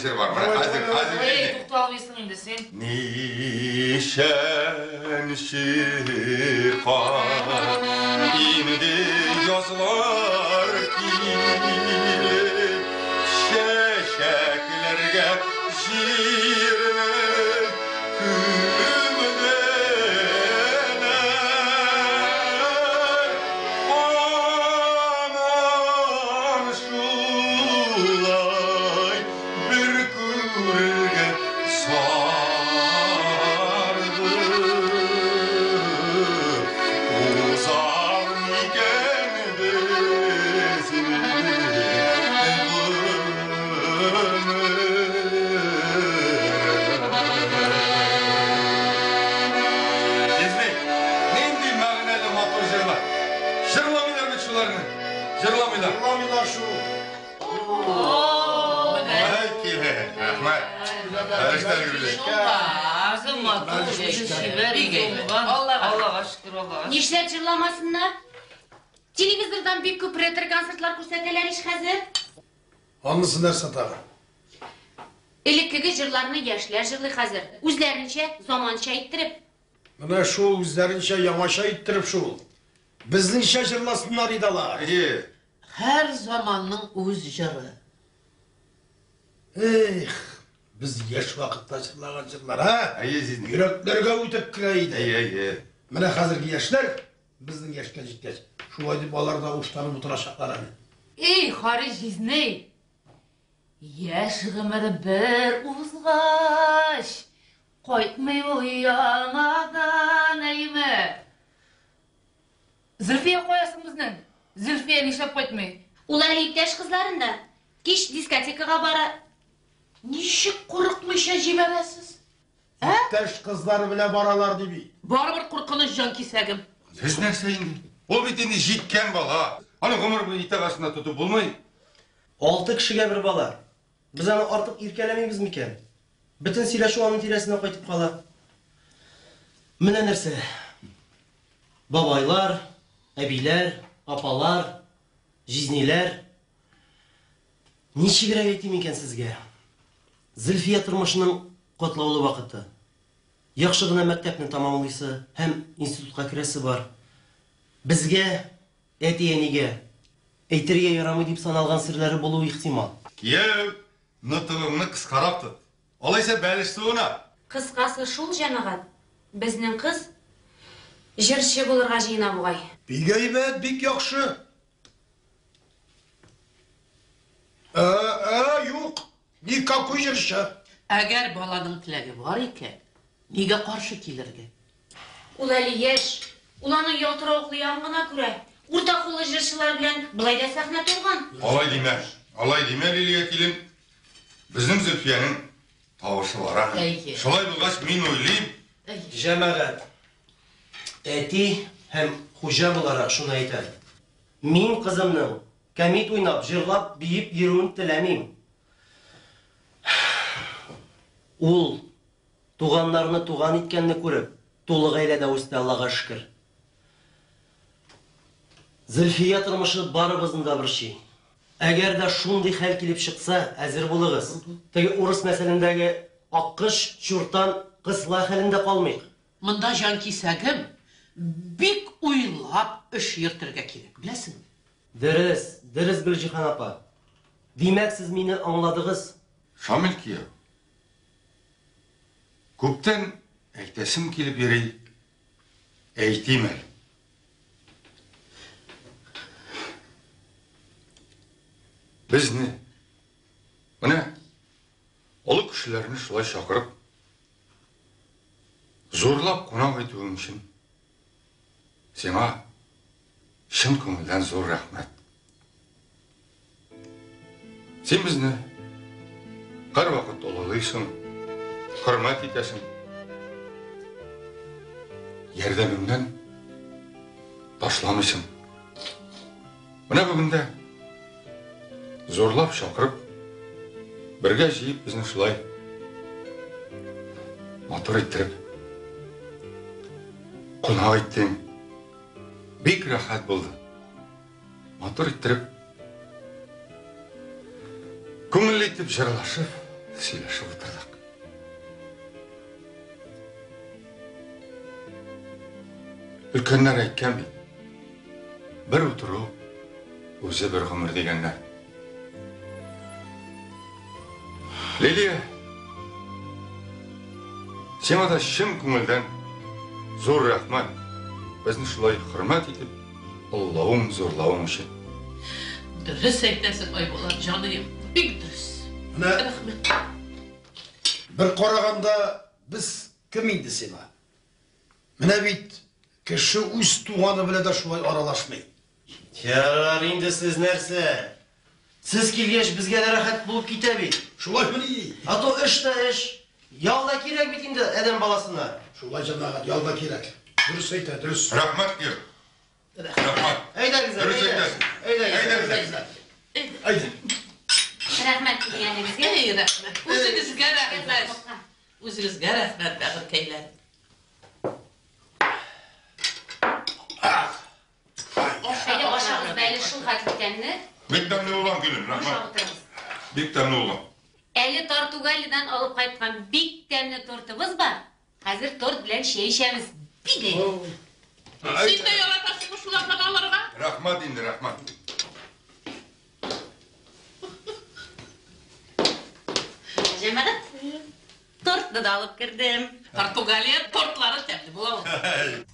җыр бар. Менә хәзер, хәзер. Эй, тукталмыйсың инде син. Ничәнче кат инде язлар килеп, чәчәкләргә җирне күмделәр. Анам шулай бер күрергә сарды. Узар микән безнең гомер? Изни, нинди мәгънәле матур җырлар. Җырламыйлар бит шуларны. Җырламыйлар. Җырламыйлар шул. Әй, килә. Рәхмәт. Фәрештәләр гүзәл. Матур, чибәр, уңган. Аллага шөкер, Аллага шөкер. Нишләп җырламасыннар? Телевизордан бик күп ретро-концертлар күрсәтәләр ич хәзер. Анысы нәрсә тагы? Элеккеге җырларны яшьләр җырлый хәзер. Үзләренчә, заманча иттереп. Менә шул үзләренчә яңача иттереп шул. Безнеңчә җырласыннар иде алар. Әйе. Һәр заманның үз җыры. Эх, без яшь вакытта җырлаган җырлар, ә? Әйе, җизни. Йөрәкләргә үтеп керә иде. Әйе, әйе. Менә хәзерге яшьләр безнең яшькә җиткәч, шулай дип алар да уштанып утырачаклар әле. Эй, Харис җизни! Яшь гомер бер узгач, кайтмый ул яңадан, әйеме? Зөлфия кая соң безнең? Зөлфия нишләп кайтмый? Ул әле иптәш кызларында. Кич дискотекага бара. Ничек курыкмыйча җибәрәсез? Ә? Иптәш кызлары белән баралар ди бит. Барыбер куркыныч җанкисәгем. Сез нәрсә инде? Ул бит инде җиткән бала. Аны гомер буе итәк астында тотып булмый. Алты кешегә бер бала. Без аны артык иркәләмибез микән? Бөтен сөйләшү аның тирәсенә кайтып кала. Менә нәрсә. Бабайлар, әбиләр, апалар, җизниләр. Ничегрәк әйтим икән сезгә? Зөлфия тормышының катлаулы вакыты. Яхшы гына мәктәпне тәмамлыйсы һәм институтка керәсе бар. Безгә, әти-әнигә, әйтергә ярамый дип саналган серләре булуы ихтимал. Кияү, нотыгыңны кыскарак тот. Алайса бәлеш суына. Кыскасы шул, җәмәгать, безнең кыз җырчы булырга җыена бугай. Бик әйбәт, бик яхшы. Ә, ә, юк, никакой җырчы. Әгәр баланың теләге бар икән, нигә каршы килергә? Ул әле яшь, ул аның ялтыравыклы ягын гына күрә. Урта куллы җырчылар белән болай да сәхнә тулган. Алай димә, алай димә, Лилия килен. Безнең Зөлфиянең тавышы бар аның. Әйе. Шулай булгач, мин уйлыйм, Җәмәгать, әти һәм хуҗа буларак шуны әйтәм. Мин кызымның кәмит уйнап, җырлап, биеп йөрүен теләмим. Ул туганнарны туган иткәнне күреп, тулы гаиләдә үсте, Аллага шөкер. Зөлфия тормышы барыбызны да борчый. Әгәр дә шундый хәл килеп чыкса, әзер булыгыз. Теге урыс мәсәлендәге аккош, чуртан, кысла хәлендә калмыйк. Монда җанкисәгем, бик уйлап эш йөртергә кирәк, беләсеңме? Дөрес, дөрес, Гөлҗиһан апа. Димәк, сез мине аңладыгыз. Шамил кияү, күптән әйтәсем килеп йөри, әйтим әле. Безне, менә олы кешеләрне шулай чакырып, зурлап кунак итүең өчен сиңа чын күңелдән зур рәхмәт. Син безне һәрвакыт олылыйсың, хөрмәт итәсең. Ярдәмеңнән ташламыйсың. Менә бүген дә зурлап чакырып, бергә җыеп безне шулай матур иттереп кунак иттең. Бик рәхәт булды. Матур иттереп, күңелле итеп җырлашып, Сөйләшеп утырдык. Өлкәннәр әйткән бит. Бер утыру үзе бер гомер дигәннәр. Лилия, сиңа да чын күңелдән зур рәхмәт. Безне шулай хөрмәт итеп, олылавың, зурлавың өчен. Дөрес әйтәсең, Айбулат, җаныем. Бик дөрес. Менә Рәхмәт. бер караганда без кем инде сиңа? Менә бит кеше үз туганы белән дә шулай аралашмый. Ярар инде сез нәрсә? Сез килгәч безгә дә рәхәт булып китә бит. Шулаймыни? А то эш тә эш. Ял да кирәк бит инде адәм баласына. Шулай җәмәгать, ял да кирәк. Дөрес әйтә, дөрес. Рәхмәт, кияү. Рәхмәт. Әйдәгез, Дөрес әйдә. әйтәсең. Әйдәгез. Әйдәгез. Әйдә. Рәхмәт килгәнегезгә. Эй, рәхмәт. Үзегезгә рәхмәт. Үзегезгә рәхмәт, бәгырькәйләр. Әйдә ашагыз да әле шул хәтле тәмле. Бик тәмле булган килен, Ашап рәхмәт. утырыгыз. Бик тәмле булган. Әле Тартугалидан алып кайткан бик тәмле тортыбыз бар. Хәзер торт белән чәй эчәбез. Бик әйбәт. Син дә яратасыңмы шулардан алырга? Рәхмәт инде, рәхмәт. Җәмәгать, тортны да алып кердем. Португалия тортлары тәмле була ул.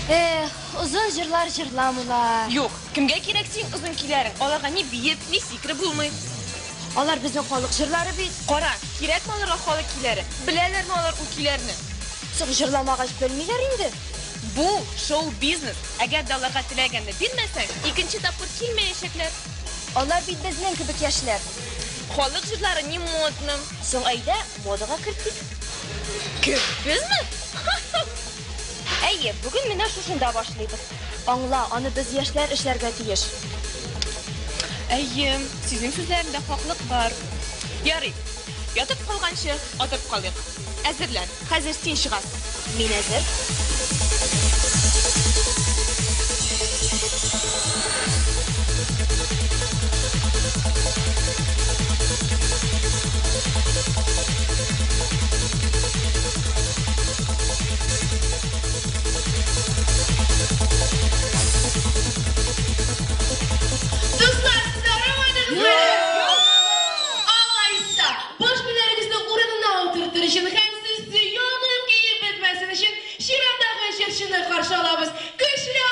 Эх, озын җырлар җырламыйлар. Юк, кемгә кирәк син озын көйләрең? Аларга ни биеп, ни сикереп булмый. Алар безнең халык җырлары бит. Кара, кирәкме аларга халык көйләре? Беләләрме алар ул көйләрне? Соң җырламагач белмиләр инде. Бу шоу-бизнес. Әгәр дә аларга теләгәнне бирмәсәң, икенче тапкыр килмәячәкләр. Алар бит безнең кебек яшьләр. Халык җырлары не модно. Соң әйдә, модага кертик. Кем? Безме? Әйе, бүген менә шушында башлыйбыз. Аңла, аны без яшьләр эшләргә тиеш. Әйе, сезнең сүзләрендә хаклык бар. Ярый, ятып калганчы, атып калыйк. Әзерлән, хәзер син чыгасың. Мин әзер. Дуслар, сез арымадыгызмы? Алайса, баш миләрегезне урынына утыртыр өчен һәм сез янып киеп бетмәсен өчен чираттагы җырчыны каршы алабыз. Көчле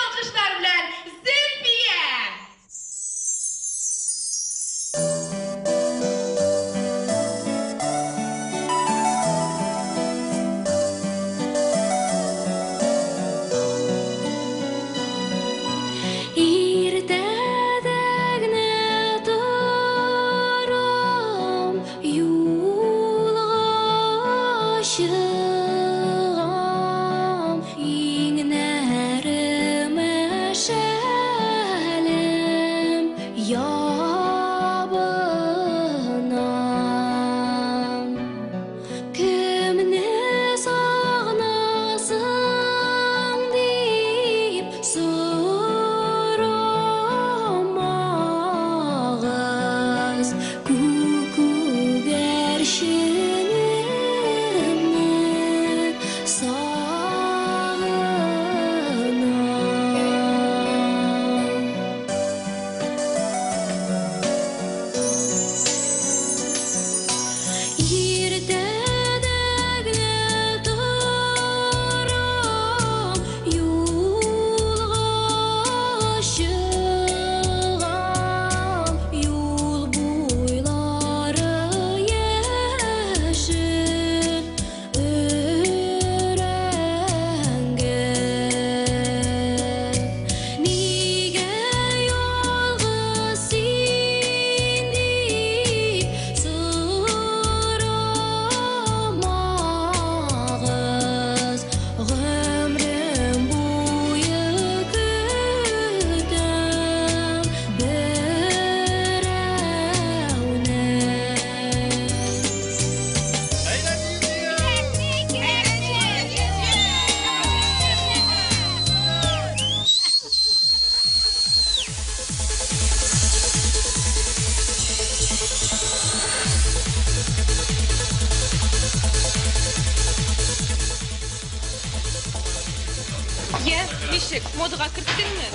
Ничек, модага керттеңме?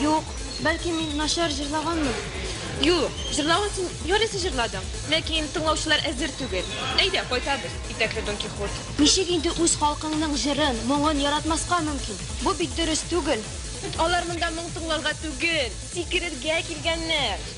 Юк, бәлки мин начар җырлаганмын. Юк, җырлавын син ярыйсы җырладың, ләкин тыңлаучылар әзер түгел. Әйдә, кайтабыз, итәкле Дон Кихот. Ничек инде үз халкыңның җырын, моңын яратмаска мөмкин? Бу бит дөрес түгел. Алар монда моң тыңларга түгел, сикерергә килгәннәр.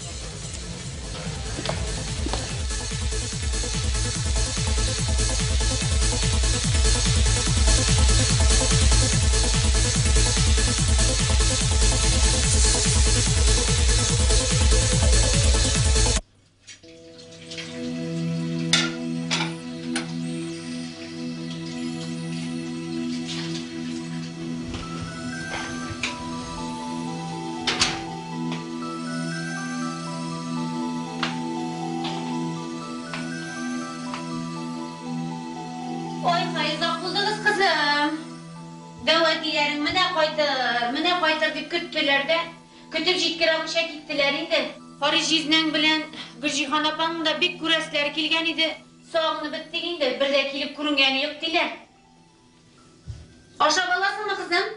Ай-һай, озак булдыгыз, кызым. Дәү әтиләрең менә кайтыр, менә кайтыр дип көттеләр дә, көтеп җиткерә алмыйча киттеләр инде. Харис җизнәң белән Гөлҗиһан апаңның да бик күрәселәре килгән иде. Сагынып беттек инде, бер дә килеп күренгәне юк, диләр. Ашап аласыңмы, кызым?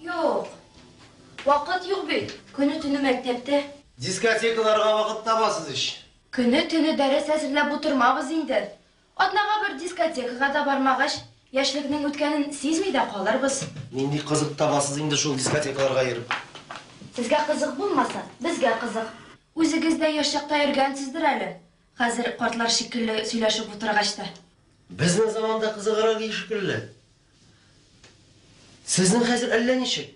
Юк. Вакыт юк бит. Көне-төне мәктәптә. Дискотекаларга вакыт табасыз ич. Көне-төне дәрес әзерләп утырмабыз инде. Атнага бер дискотекага да бармагач, яшьлекнең үткәнен сизми дә калырбыз. Нинди кызык табасыз инде шул дискотекаларга йөреп? Сезгә кызык булмаса, безгә кызык. Үзегез дә яшь чакта йөргәнсездер әле. Хәзер картлар шикелле сөйләшеп утыргач та. Безнең заманда кызыграк иде шикелле. Сезнең хәзер әллә ничек.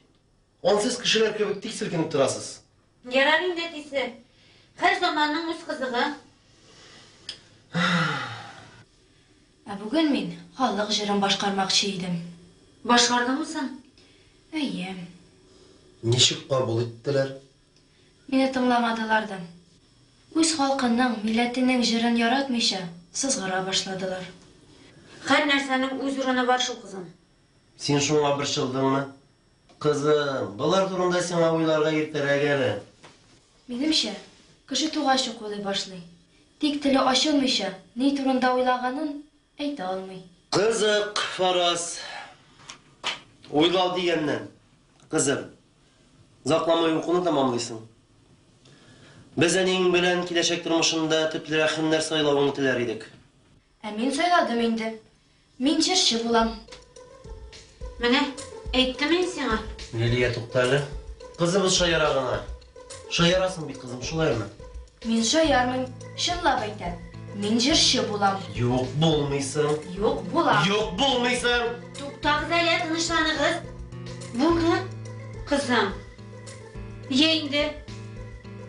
Ансыз кешеләр кебек тик селкенеп торасыз. Ярар инде, әтисе. Һәр заманның үз кызыгы. Ә бүген мин халык җырын башкармакчы идем. Башкардыңмы соң? Әйе. Ничек кабул иттеләр? Мине тыңламадылар да. Үз халкының, милләтенең җырын яратмыйча, сызгыра башладылар. Һәр нәрсәнең үз урыны бар шул, кызым. Син шуңа борчылдыңмы? Кызым, болар турында сиңа уйларга иртәрәк әле. Минемчә, кеше тугач ук уйлый башлый. Тик теле ачылмыйча, ни турында уйлаганын әйтә алмый. Кызык, Фараз. Уйлау дигәннән, кызым, озакламый укуны тәмамлыйсың. Без әниең белән киләчәк тормышында төплерәк һөнәр сайлавыңны теләр идек. Ә мин сайладым инде. Мин җырчы булам. Менә, әйттем мин сиңа. Лилия, тукта әле. Кызыбыз шаяра гына. Шаярасың бит, кызым, шулаймы? Мин шаярмыйм, чынлап әйтәм. Мин җырчы булам. Юк, булмыйсың. Юк, булам. Юк, булмыйсың. Туктагыз әле, тынычланыгыз. Булды, кызым. Йә инде.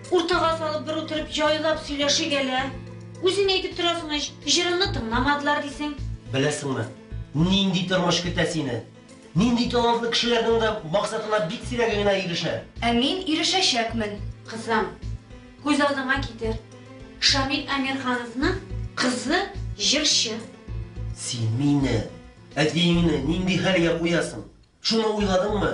Уртага салып бер утырып җайлап сөйләшик әле. Үзең әйтеп торасың ич, җырыңны тыңламадылар дисең. Беләсеңме, нинди тормыш көтә сине? Нинди талантлы кешеләрнең дә максатына бик сирәге генә ирешә. Ә мин ирешәчәкмен. Кызым, күз алдыңа китер. Шамил Әмирхановның кызы җырчы. Син мине, әтиеңне нинди хәлгә куясың? Шуны уйладыңмы?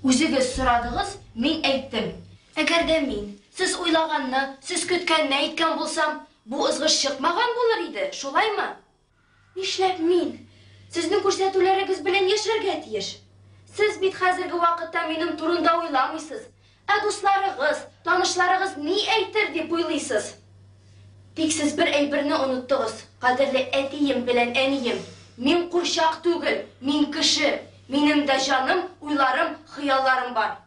Үзегез сорадыгыз, мин әйттем. Әгәр дә мин сез уйлаганны, сез көткәнне әйткән булсам, бу ызгыш чыкмаган булыр иде, шулаймы? Нишләп мин сезнең күрсәтүләрегез белән яшәргә тиеш? Сез бит хәзерге вакытта минем турында уйламыйсыз. Ә дусларыгыз, танышларыгыз ни әйтер дип уйлыйсыз? Тик сез бер әйберне оныттыгыз, кадерле әтием белән әнием. Мин курчак түгел, мин кеше. Минем дә җаным, уйларым, хыялларым бар.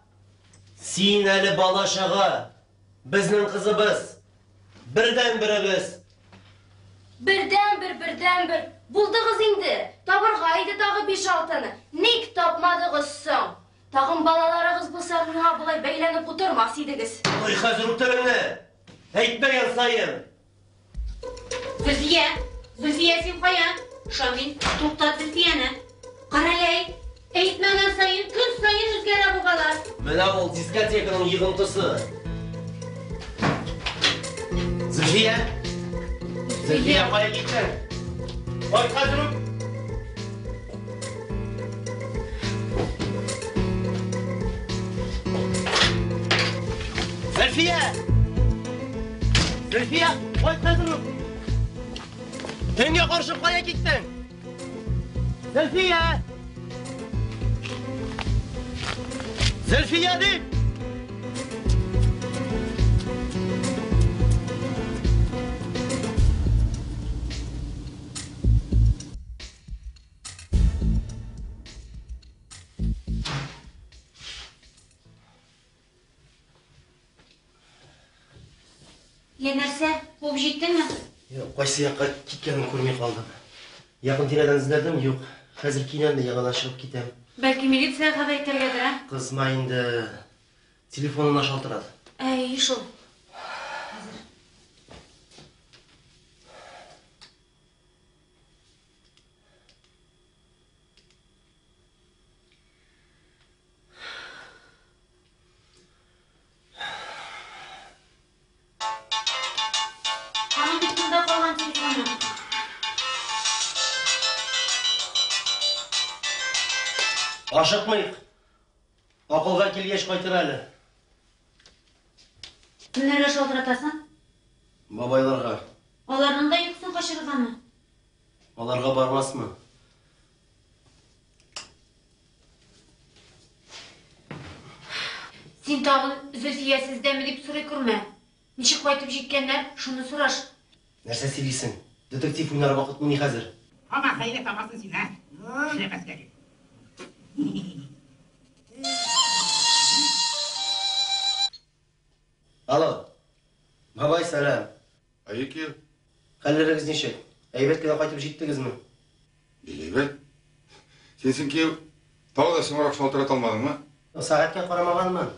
Син әле бала-чага, безнең кызыбыз, бердәнберебез. Бердәнбер, бердәнбер. Булдыгыз инде. Табырга иде тагы биш-алтыны. Ник тапмадыгыз соң? Тагын балаларыгыз булса, миңа болай бәйләнеп утырмас идегез. Ой, хәзер үк телеңне! Әйтмәгән саен! Зөлфия! Зөлфия, син кая? Шамил, туктат Зөлфияне. Карале, әйтмәгән саен, көн саен үзгәрә бу бала. Менә ул дискотеканың йогынтысы. Зөлфия! Зөлфия, кая киттең? Кайт хәзер үк! Зөлфия! Зөлфия, кайт хәзер үк! Төнгә каршы кая киттең? Зөлфия! Зөлфия дип! Я нәрсә, куып җиттеңме? Юк, кайсы якка киткәнен күрми калдым. Якын тирәдән эзләдем, юк. Хәзер киенәм дә яңадан чыгып китәм. Бәлки милициягә хәбәр итәргәдер, ә? Кызма инде. Телефонына шалтырат. Әй, шул. Аның бит монда калган телефоны. Ашыкмыйк. Акылга килгәч кайтыр әле. Кемнәргә шалтыратасың? Бабайларга. Аларның да йокысын качырыргамы? Аларга бармасмы? Син тагын Зөлфия сездәме дип сорый күрмә. Ничек кайтып җиткәннәр, шуны сораш. Нәрсә сөйлисең? Детектив уйнар вакытмыни хәзер? Һаман хәйлә табасың син, ә? Шәп әскәри. Алло. Бабай, сәлам. Әйе, кияү. Хәлләрегез ничек? Әйбәт кенә кайтып җиттегезме? Бик әйбәт. Син соң, кияү, тагы да соңрак шалтырата алмадыңмы? Сәгатькә карамаганмын.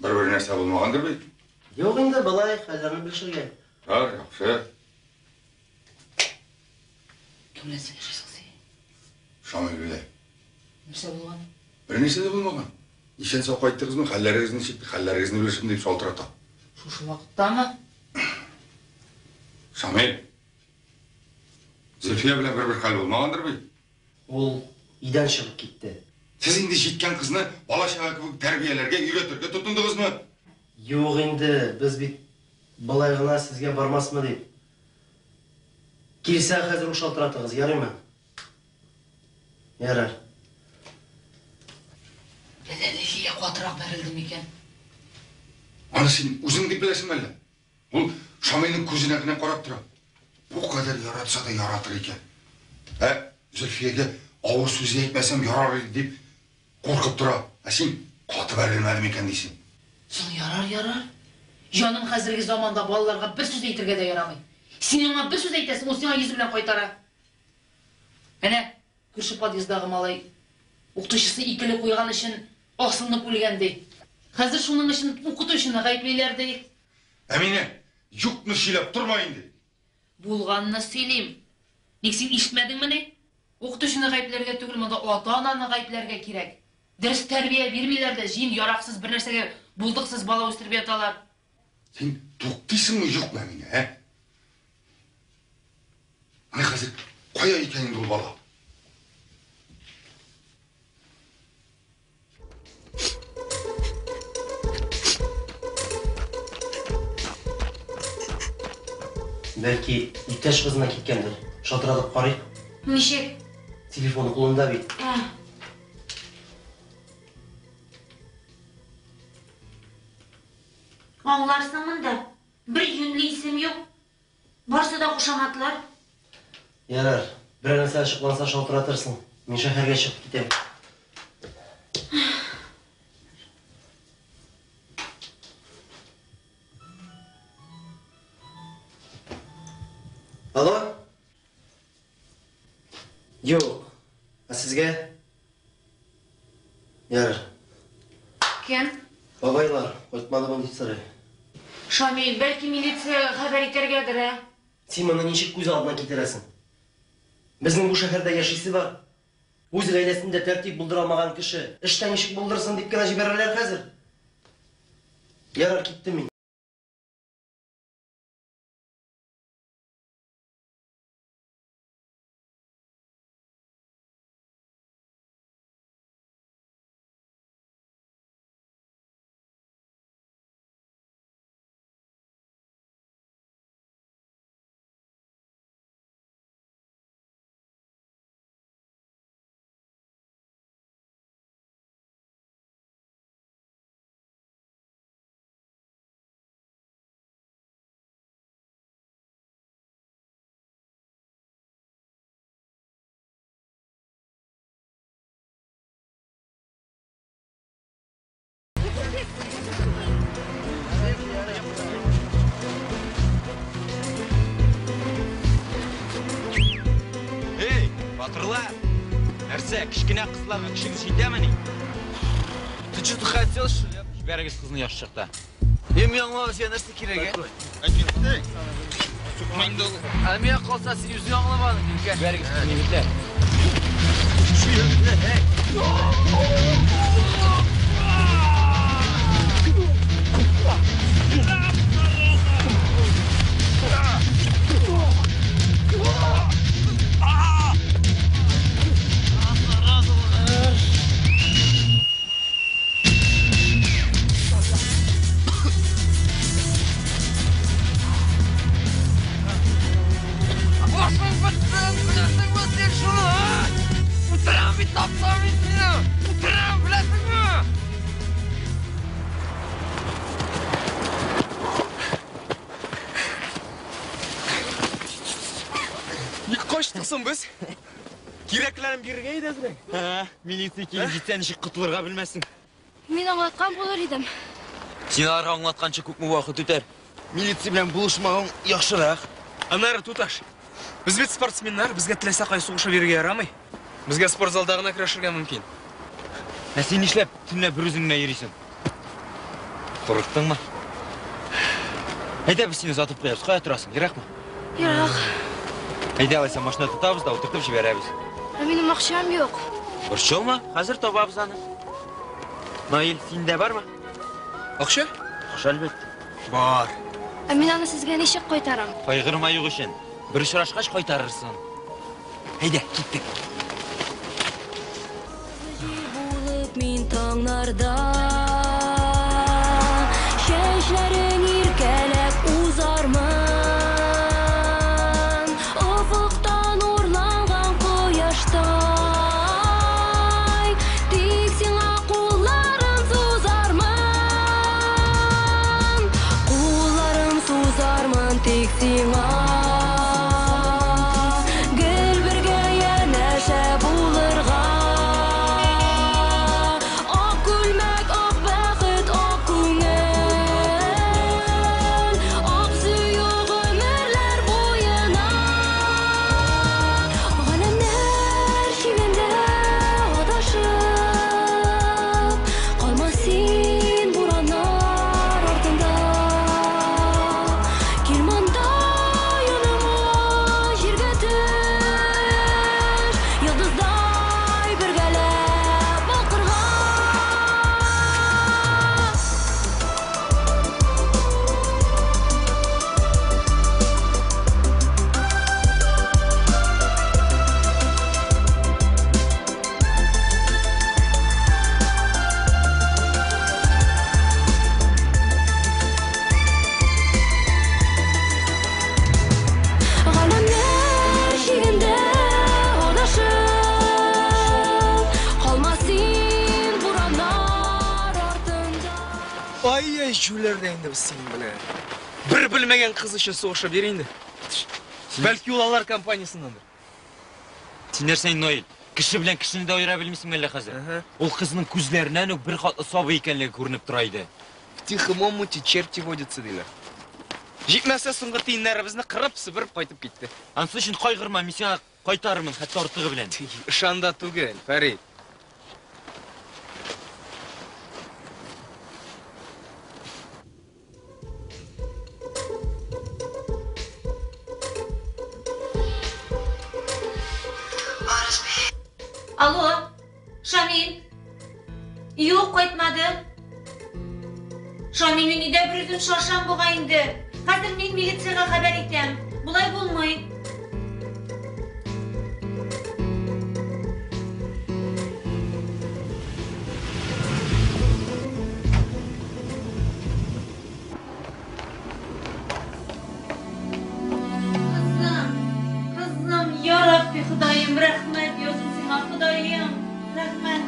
Бер-бер нәрсә булмагандыр бит? Юк инде, болай, хәлләрне белешергә. Бар, яхшы. Кем белән сөйләшәсең син? Шамил белән. Нәрсә булган? Бернәрсә дә булмаган. Исән-сау кайттыгызмы, хәлләрегез ничек, хәлләрегезне белешим дип шалтырата. Шушы вакыттамы? Шамил, Зөлфия белән бер-бер хәл булмагандыр бит? Ул өйдән чыгып китте. Сез инде җиткән кызны бала-чага кебек тәрбияләргә, өйрәтергә тотындыгызмы? Юк инде, без бит болай гына сезгә бармасмы дип. Килсә, хәзер үк шалтыратыгыз, ярыймы? Ярар. Әллә Лилия катырак бәрелде микән? Аны син үзең дип беләсеңме әллә? Ул Шамилнең күзенә генә карап тора. Бу кадәр яратса да яратыр икән. Ә Зөлфиягә авыр сүз әйтмәсәм ярар иде дип куркып тора. Ә син каты бәрелмәде микән дисең. Соң ярар, ярар. Җаным, хәзерге заманда балаларга бер сүз әйтергә дә ярамый. Син аңа бер сүз әйтәсең, ул сиңа йөзе белән кайтара. Әнә, күрше подъезддагы малай укытучысы икеле куйган өчен асылынып үлгән ди. Хәзер шуның өчен укытучыны гаеплиләр ди. Әминә, юкны сөйләп торма инде. Булганны сөйлим. Ник син ишетмәдеңмени? Укытучыны гаепләргә түгел, монда ата-ананы гаепләргә кирәк. Дөрес тәрбия бирмиләр дә, җыен яраксыз бер нәрсәгә булдыксыз бала үстереп яталар. Син туктыйсыңмы, юкмы, Әминә, ә? Менә хәзер кая икән инде ул бала? Бәлки, иптәш кызына киткәндер. Шалтыратып карыйк. Ничек? Телефоны кулында бит. Ә. Аңларсың монда. Бер юньле исем юк. Барсы да кушаматлар. Ярар, берәр нәрсә ачыкланса шалтыратырсың. Мин шәһәргә чыгып китәм. Алло? Юк. Ә сезгә? Ярар. Кем? Бабайлар, кайтмадымы дип сорый. Шамил, бәлки милициягә хәбәр итәргәдер, ә? Син моны ничек күз алдына китерәсең? Безнең бу шәһәрдә яшисе бар. Үз гаиләсендә тәртип булдыра алмаган кеше эштә ничек булдырсын дип кенә җибәрәләр хәзер. Ярар, киттем мин. Батырлар! Нәрсә, кечкенә кызларга көчегез җитәмени? Ты что-то хотел, что ли? Җибәрегез кызны яхшы чакта. Е, мин аңламадым, сиңа нәрсә кирәк, ә? Сукма инде ул. Ә миңа калса, син үзең аңламадың, юкә. Җибәрегез кызны, егетләр. Башың бетсен, беләсеңме син шуны, а? Үтерәм бит, тапсам мин сине! Үтерәм, беләсеңме? Ник качтык соң без? Кирәкләрен бирергә иде әзрәк. Ә, милиция килеп җитсә, ничек котылырга белмәссең. Мин аңлаткан булыр идем. Син аларга аңлатканчы күпме вакыт үтәр. Милиция белән булышмавың яхшырак. Аннары, туташ, без бит спортсменнар, безгә теләсә кая сугышып йөрергә ярамый. Безгә спортзалда гына көрәшергә мөмкин. Ә син нишләп төнлә берүзең генә йөрисең? Курыктыңмы? Әйдә, без сине озатып куябыз. Кая торасың? Еракмы? Ерак. Әйдә, алайса машина тотабыз да утыртып җибәрәбез. Ә минем акчам юк. Борчылма, хәзер табабыз аны. Наил, синдә бармы? Акча? Акча, әлбәттә. Бар. Ә мин аны сезгә ничек кайтарам? Кайгырма юк өчен. Бер очрашкач кайтарырсың. Әйдә, киттек. Булып мин таңнарда чәчләрең иркәләп узармын. Офыктан урланган кояштай тик сиңа кулларым сузармын. Кулларым сузармын тик сиңа. Гел бергә янәшә булырга. Ак күлмәк, ак бәхет, ак күңел. Ак сөю гомерләр буена. Галәмнәр чигендә адашып, калма син бураннар артында. Кил монда яныма, җиргә төш, йолдыздай бергәләп балкырга. Галәмнәр чигендә адашып, калма син бураннар артында. Ай-яй, җүләр дә инде без синең белән. Бер белмәгән кыз өчен сугышып йөри инде. Бәлки ул алар компаниясеннәндер. Син нәрсә инде, Наил? Кеше белән кешене дә аера белмисеңме әллә хәзер? Ул кызның күзләреннән үк бер катлы сабый икәнлеге күренеп тора иде. В тихом омуте черти водятся, диләр. Җитмәсә, соңгы тиеннәребезне кырып, себереп кайтып китте. Ансы өчен кайгырма, мин сиңа кайтарырмын, хәтта артыгы белән. Ышанда түгел, Фәрит. Алло, Шамил. Юк, кайтмады. Шамил, мин өйдә берүзем шашам бугай инде. Хәзер мин милициягә хәбәр итәм. Болай булмый. Кызым, кызым, я Рабби, Ходаем, рәхмәт яусын сиңа, Ходаем, рәхмәт.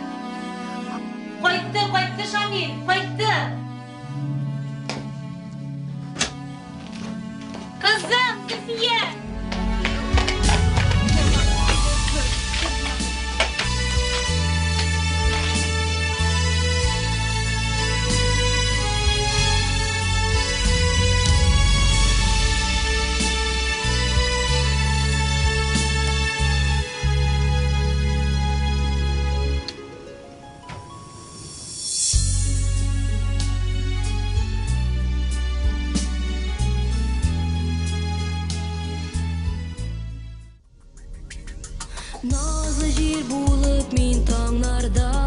Кайтты, кайтты Шамил, кайтты. Кызым, Зөлфия! Назлы җил булып мин таңнарда.